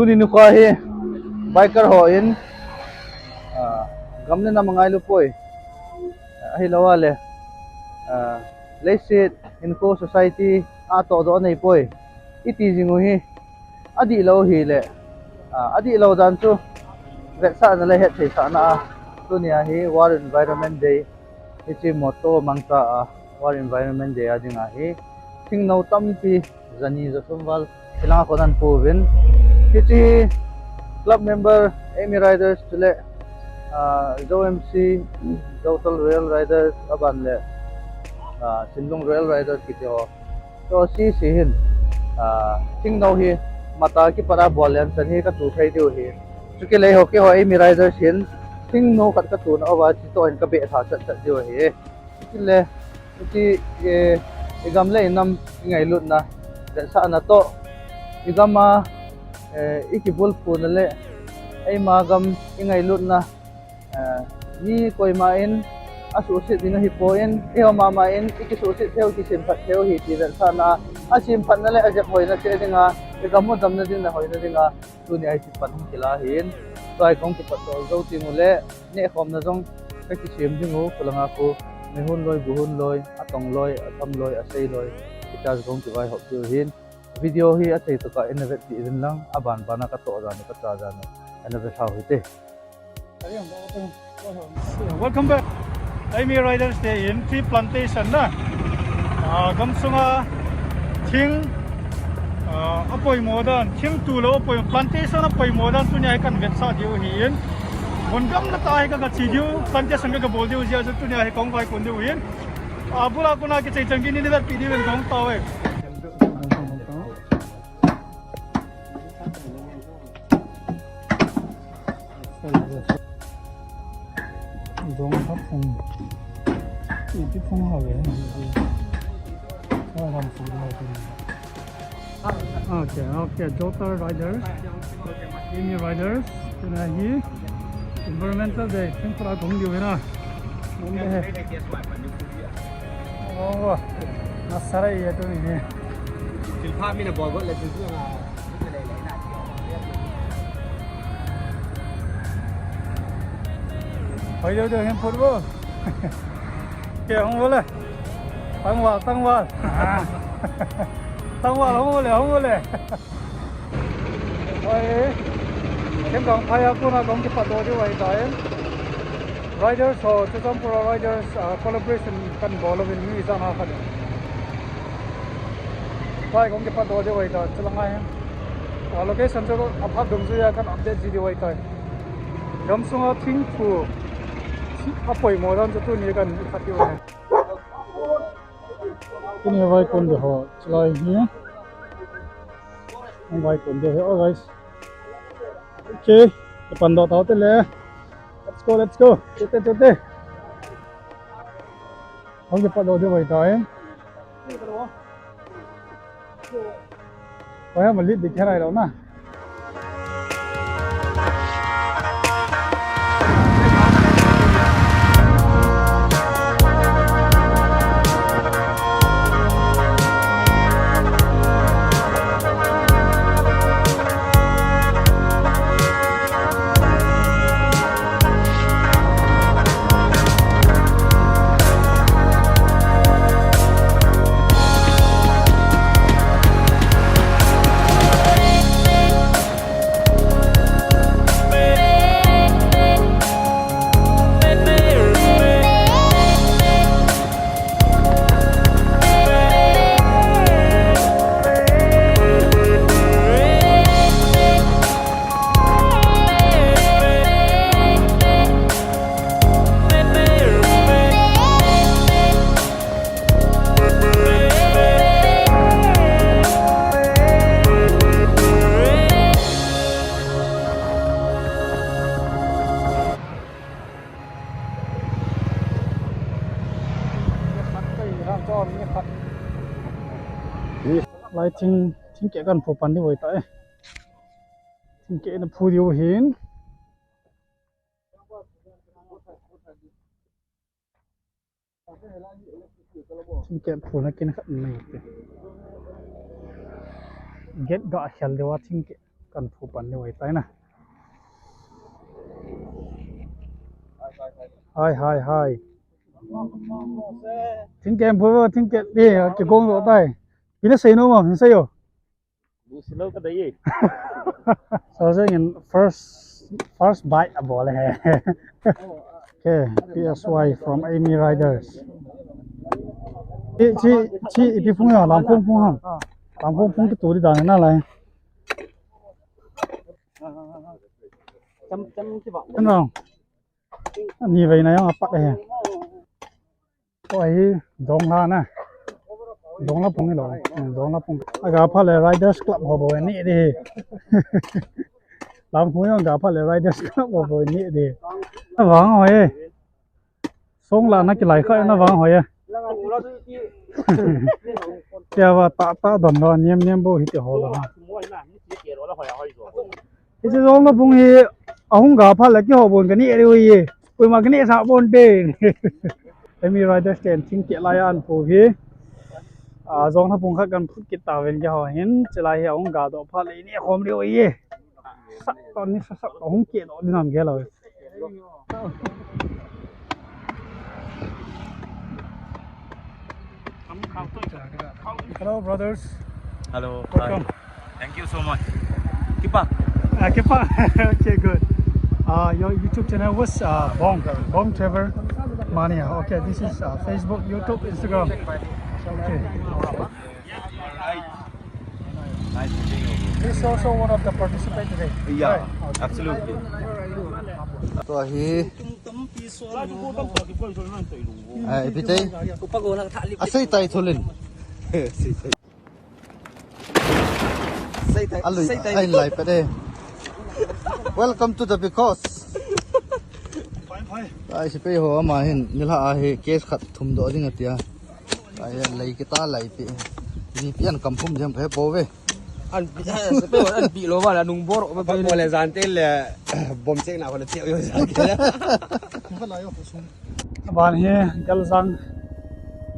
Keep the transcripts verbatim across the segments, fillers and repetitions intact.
Tuni nikho hi biker hon, ah, gam le nam angailu poi. Ahilou le, ah, leiset hinkho society a tohdoh anei poi iti jing u hi adihlou hile, ah, adihlou dan chu vetsahna le hettheisahna a tunia hi World Environment Day, hiche motto mangcha a World Environment Day a dinga hi thingnou tampi jani ja thum val hilanga kon ahin pouvin. Hiche hi club member Amy Riders chule, ah, Zo M C, Zotal Royal Riders, aban le, ah, Sinlung Royal Riders kiti ho. Chu sese hin, ah, thingnou hi matah kipat a bol leu chan hi katu thei diu hi. Chukit le eiho keiho Amy Riders hin thingnou khat katuna uva chutoh hin kabeh tha chat chat diu ahi. Chule, hiche, eh, igam le inam ingailutna, vetsahna toh, igam a, eh, ikibulphuna le, eima gam ingailutna, eh, mi koima in asuhset ding ahipoi, eiho mama in ikisuhset theiu, kisemphat theiu ahi ti vetsahna, asemphatna le ajep hoina cheh dinga, igam u damna ding le hoina dinga, tunia hiche pan hung kila ahin, tua hi kahung kipatdoh jou teng ule, nehkhomna jong kakisem ding u, khulanga khu, mehun loi, guhun loi, atong loi, atam loi, asei loi, hitia jong kivaihop diu ahin. Video hi athei tokah in navetpeh uvin lang, aban ban a katoh dan u, kacha dan u, ana ve lhau hite. Welcome back. Amy Riders te in tree plantation na. Ah, gamsunga thing, ah, apoimo dan, thing tu lou apoimo, plantation apoimo dan tunia hi kahin vetsah diu ahin. Mun gamla tah hi kaga che diu, plantation kaga bol diu jeh a chu tunia hi kahung vaikon diu ahin. Ah, bula kona kichai chan gei in navetpeh diuvin kahung tao e. Dong hap phung. Ipi phung hao e. Hao ham phung hao phung. Okay, okay, Zotal Riders. Amy Riders. Tuna hi Environmental Day. Thingphung a kahung diu ahi na. Mumbai he. Oh, nasara ye tuni hi. Silpha mina bolgot le tu na. Hoi deu deu hin phut bo. Ke hung bo le. Tangval, tangval. Tangval hung bo le, hung bo le. Hoi. Kem kang phai a kona kahung kipatdoh diu ahitai. Riders ho, Churachandpur Riders, ah, collaboration kahin bol uvin mi ijat ham khat in. Tua hi kahung kipatdoh diu ahitai, chulanga hin. Ah, location chu aphat dungjuia kahin update ji diu ahitai. Gamsunga thing tu, apoimo dan chu tuni kahin khat diu ahi. Tuni vaikon diu ho, chulai hi. Vaikon diu hi, oh guys. Okay, kipandoh tau te le. Let's go, let's go. Tete, tete. Hung kipatdoh diu ahitai. Hoi, ama lit di kherai lou na. Lai thing, thingkeh kahin phu pan diu ahitai. Thingkeh na phu diu ahin. Thingkeh phuna kin khat nei te. Gate ga khel diu a thingkeh. kan phu pan ni wai tai na. Hai, hai, hai. Thingkeh phu, thingkeh di, kigong lo tai. Pi na sei nom, hin sei o. Bu silo ka dai e. So, so in first, first bite abol e. Okay, P S Y from Amy Riders. Chi, chi, chi, ipi phung ya, lamphung phung ham. Lamphung phung kitu di dan na lai. Cham, cham ki ba. Kan rong. Ni vei na jong apat e. Tua hi Dongla na. Dongla phung hi lo. Hmm, Dongla phung. Aga pha le Riders Club ho bou ni di. Lamphung jong aga pha le Riders Club ho bou ni di. Na vang hoi e. Song la na kilai kha na vang hoi e. Tia va ta ta don lo, niam niam bou hi ti ho lo. Hiche Dongla phung hi ahung ga pha le kihou bon kani e ri ui e. Koima kani sa bon te. Emi Riders ten thingkeh lai a an phu hi. A, Dongla phung khat kan phut kit tauvin kihou hin. Chulai hi ahung ga doh pha le ini khom ri ui e. Sak ton ni sak sak ahung keh doh ni nam kihou. Hello, brothers. Hello. Welcome. Hi. Thank you so much. Kipa. Uh, Kipa. Okay, good. Uh, your YouTube channel was uh, Bong, Bong Travel Mania. Okay, this is uh, Facebook, YouTube, Instagram. Okay. Nice meeting you. He's also one of the participants today. Yeah, right. Okay. Absolutely. Tua hi. Ai, ipi tei. Asei tai thulin. Alui, ai lai pet e. Welcome to the because. Ai, sepai ho ama hin nilhah a hi case khat thum doh ding atia. Ai, lei kita lai pi. Ni pian kam phum jam phe po ve. An pi, sepai ho an pi lo ba la nung bor. Ba mo le jan te le bom chek na ko le chek yo jan ke. Aban hi Galjang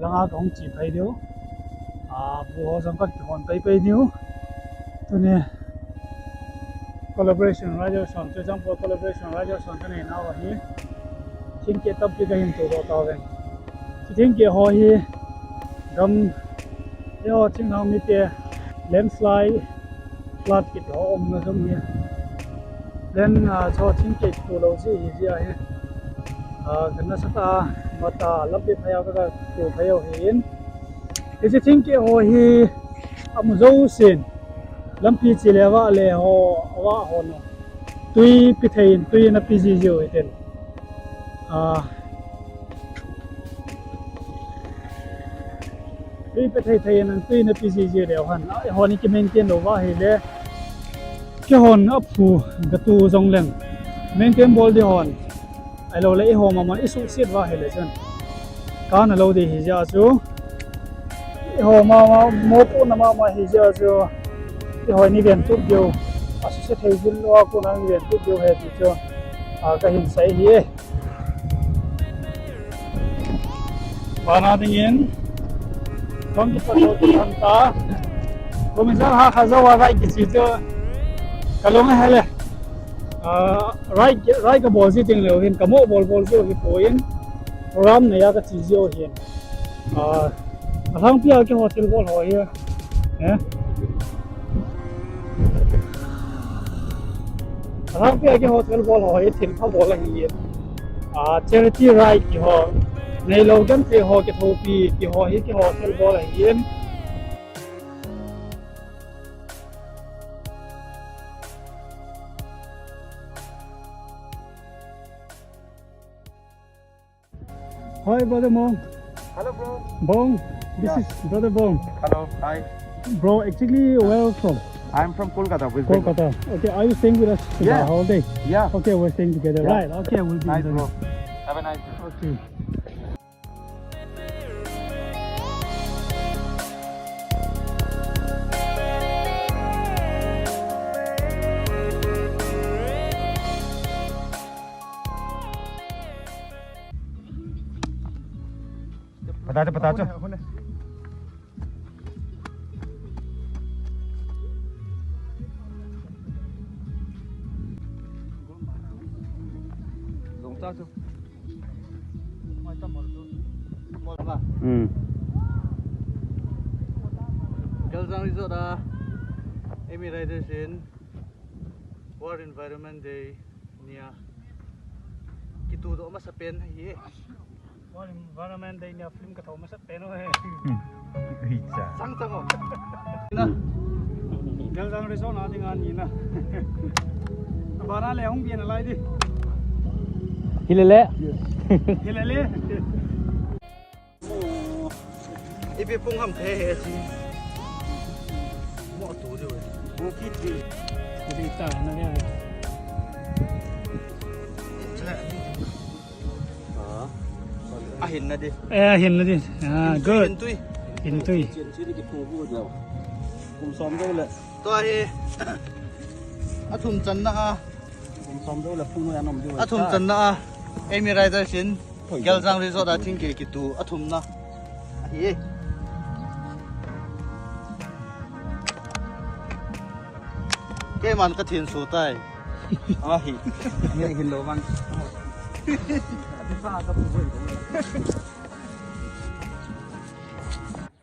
langa kahung che phei diu. A, bu ho jong kakihon phei phei diu. Tuni Collaboration Riders hon, Churachandpur Collaboration Riders hon kanei nau ahi. Thingkeh tampi kahin tudoh tauvin. Hiche thingkeh ho hi gam, eiho Chinglhang mite landslide, flood kiti ho umna jong hi. Then, ah, chu thingkeh tu lou jeh hi jeh ahi. Ah, kana sat a, mata lampi phai a katu phei u ahin. Hiche thingkeh ho hi amu jousen. Lampi che le vah le ho, avah ho no. Tui pe thei in, tui in ape ji jiu hitin. Ah, tui pe thei thei in, tui in ape ji jiu leu hen. Eihon i kimaintain lou va ahile. Keihon aphu gatu jongleng. Maintain bol ding hon. Ahilou le eiho mama isuhset va ahile chun. Kana lou ding ahi jeh a chu. Eiho mama, mopohna mama ahi jeh a chu. Eiho in iven tup diu. Asuhset thei jing lou a kona iven tup diu ahi ti chu. A, kahin sei ahi e. Bana dingin. Kom ki pato ki anta. Kom in jal ha kha jo a ride kiche chu. Kalung ahile. Ah, ride, ride kabol ji teng leu hin, kamo bol bol jiu hi poi in, program neiya kache jiu hin. Ah, alhangpi a keiho thilbol ho hi. Eh? Alhangpi a keiho thilbol ho hi, thilpha bol ahi. Ah, charity ride keiho. Neilou genthei ho kithopi, keiho hi keiho thilbol ahi. Hi, brother Mong. Hello, bro. Bong, this Yeah. is brother Bong. Hello, hi. Bro, actually, where from? I'm from Kolkata, West Bengal. Kolkata. Okay, are you staying with us for Yeah. the whole day? Yeah. Okay, we're staying together. Yeah. Right, okay, we'll be Nice, in touch. bro. Have a nice day. Okay. Pata cho, pata cho. Hmm. Geljang Resort a, Amy Riders in World Environment Day nia kitudoh masapen ahi. World Environment Day nia film katho masapen ahi. Hmm. Ui cha. Sang sang o. Na. Geljang Resort na dinga ni na. Abana le hung bi na lai di. Hilele. Hilele. Ipi pung ham the he chi. Mo tu de. Mo ki ti. Ipi ta na le. Ahin na di. Eh, ahin na di. Ah, good. Hintui. Hintui. Kum som do le. Tua hi. Athum channa a. Kum som do le phung ya nom di. Athum channa a. Amy Riders in Geljang Resort a thingkeh kitu athumna. Ahi. Keiman ka thin su tai. Ahi. Ni hin lo bang.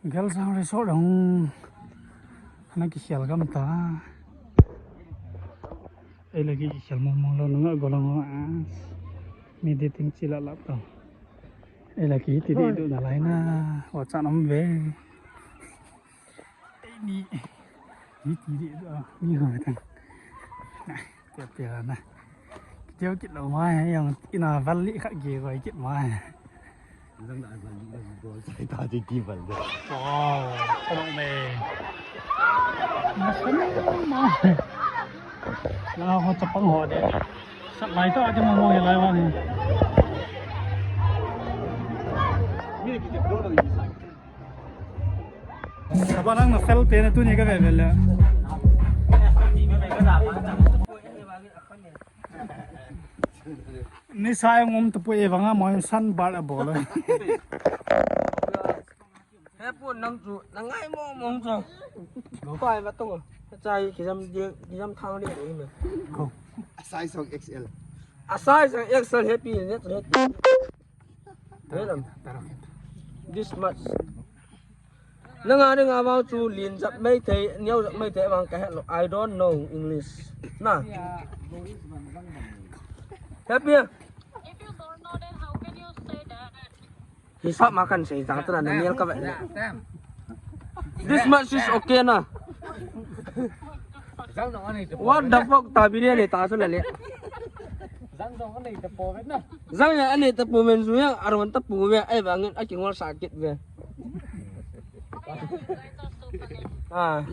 Geljang Resort hung ana kikhel gam ta. Ei la kikhel mong mong lo nunga golang a. Mi di ting chila lap ta. Ei la ki ti di du na lai na. Wa chan om ve. Ei ni. Ni ti di du. Ni ho tang. Na, tia tia na. Tia kit lo mai yang ina val li kha ge goi kit mai. Zang da val li bol sai ta di ti val de. Wow, ka nong me. Masan ma. La ho chapang ho de. Sat lai ta di mo mo lai wa ni. Saba nang na fel te na tuni ka ve ve le. Ni sa ngom tu pu e vanga mo san bar a bol. He pu nang chu, nang ngai mo mong chu. Go. Pai va tong. Chai ki jam de, ki jam thang de ni. Go. A size of X L. A size of X L happy, net happy. This much. Nanga, nanga vang chu lin jap mai thei, niau jap mai thei vang ka het lo. I don't know English. Na. Happy. If you don't know, then how can you say that? Hisap makan sei jang tana na mial ka ba. This much is okay na. What the fuck, ta biryani ta su na le. Zang ya ani ta pu men zu ya, arwan ta pu ve, ai ba ngin aki ngol sakit ve. Ah,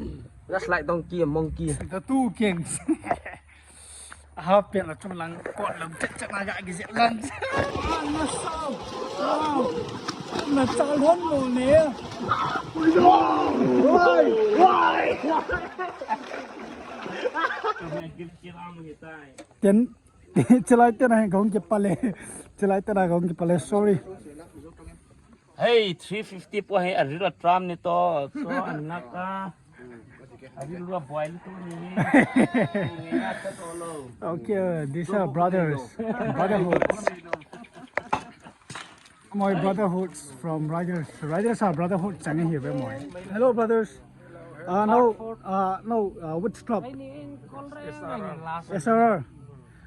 just like donkey, monkey. The two kings. Aha, pen la chung lang, kot lang, chat chat na ga gi zet lang. Ah, na sao. Wow. Na chal hon mo ne. Why? Why? Ten, chalai ten a hung kipale. Chalai ten a hung kipale, sorry. Hey, three fifty po hai, a real drum ni to. So, an ngaka. Okay, these are brothers, brotherhoods. My brotherhoods from riders. Riders are brotherhood. Chang here, boy. Hello, brothers. Uh, no, uh, no, uh, which club? S R R.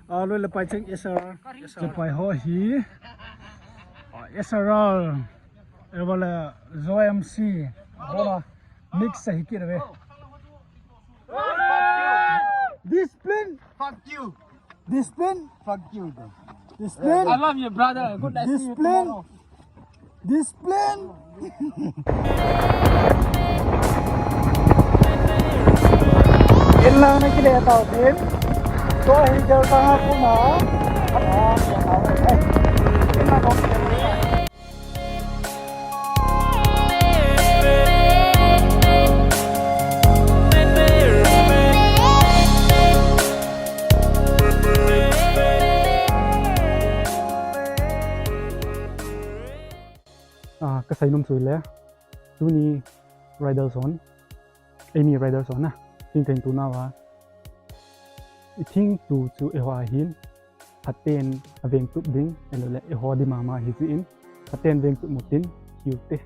Uh, lo le pai chang S R R. Chapai ho hi. Uh, S R R. Ewa le Zo M C. Hola. Mix sa hi kit ve. Discipline. Fuck you. Discipline. Fuck you. Discipline. I love you, brother. Good night. See you tomorrow. Discipline. Discipline. Inlang na kile tau din. So, hi jal tanga kuma. Ah, eh. Inlang na kile. Ah, ka seinom chu le, tuni riders hon, Amy riders hon na, thingthei tu na va, i thing tu chu eiho ahin, phaten aveng tup ding, ahilouleh eiho di mama hijeh in, phaten veng tup mutin, hiu te.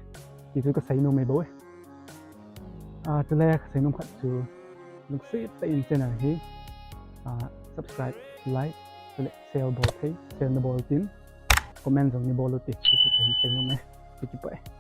Ti chu kasei nom e bou e. Ah, chule kasei nom khat chu, lungset tah in channel hi, ah, subscribe, like, chule share bol thei, share nabol tin, comment jong nabol u te, ti chu kahin sei nom e. Kakipah e.